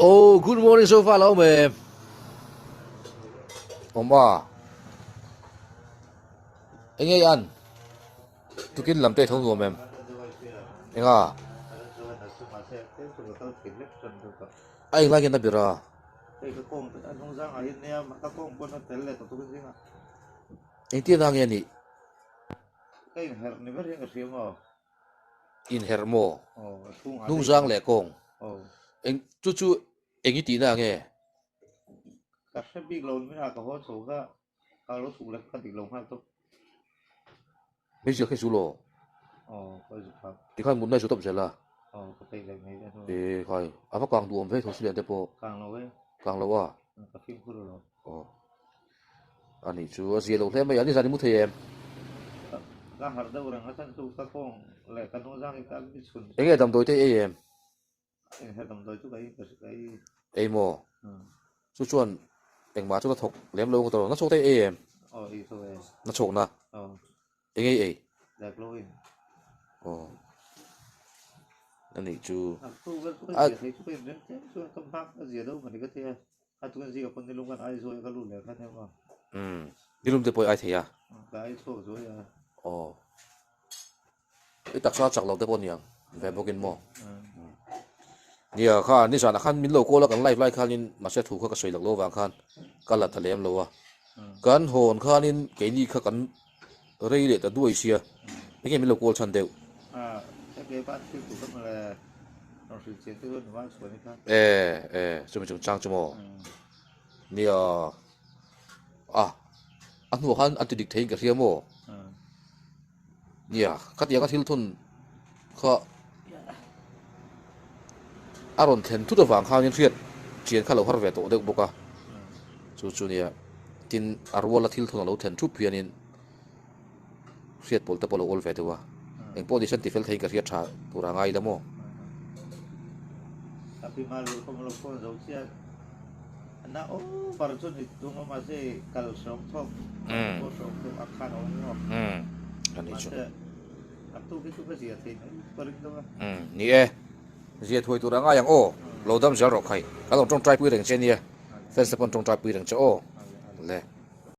Oh, good morning so far lo me. Om a. Enge an? Tukin lam te tho nuam em? Enga? Ai lai na bira. Engtia na nge ni? Inherh maw? Hnungzang leh kawng. Eng chu chu eng i tihna nge? Ka hre bik lo min ah ka haw chho kha ka lo chhuk leh kha dik lo nghal tawp. Hmeichhia kha i zu law? Aw ka zu phak. Tikhan mutna i zu tawp zel a? Aw ka peih leh mai a hnu. E khai, a va kang duh awm ve tho si lian te pawh. Kang lo e. Kang lo a? Ka fimkhur lo. Aw. A nih chu a zia lo hle mai a, nizan i mu thei em? Ka harh deuh reng a chan chu ka kawng leh ka hnungzang hi ka mi chhun. Enge damdawi te i ei em? Enghe damdawi chu ka ei ka ka ei. Ei maw? Chu chuan engmah chu ka thawk lem lo ka tawh lo, na chhawk te i ei em? Aw ei tho e. Na chhawk na? Aw. Enge i ei? Daclowin. Aw. A nih chu. A chu ka zia thei chu ka inrem tlem chuan ka hmak a zia deuh mawni ka ti a. A tun zia pawn nilum kan ai zuai ka lut leh kha nia maw. Umm nilum te pawh i ai thei a. Ka ai chhuak zuai a. Aw. I taksa chak lo te pawh niang ve bawk in maw. Nia kha nizan ah khan min lo call a kan live lai khanin mahse thu kha ka sawi lak lo vang khan ka la ta lem lo a. Kan hawn khanin keini kha kan rei leh ta duai sia enge min lo call chhan deuh. E e chumi chung chang chu maw nia a a hnuah khan an ti dik theiin ka hria maw nia khatianga thil thun kha a rawn thlen thut avang khanin hriat chian kha lo har ve tawh deuh bawk a chu chu nia tin a ruala thil thun a lo thlen thup hianin hriat pawl te pawh a lo awl ve deuh a engpawh ni sen tifel theiin ka hriat tha tur a ngai la maw. Ani chu. Umm ni e, zia thuai tur a ngai ang aw, lo dam zel rawh khai, kan lo tawngtai pui reng che nia, fans te pawn tawngtai pui reng che aw le.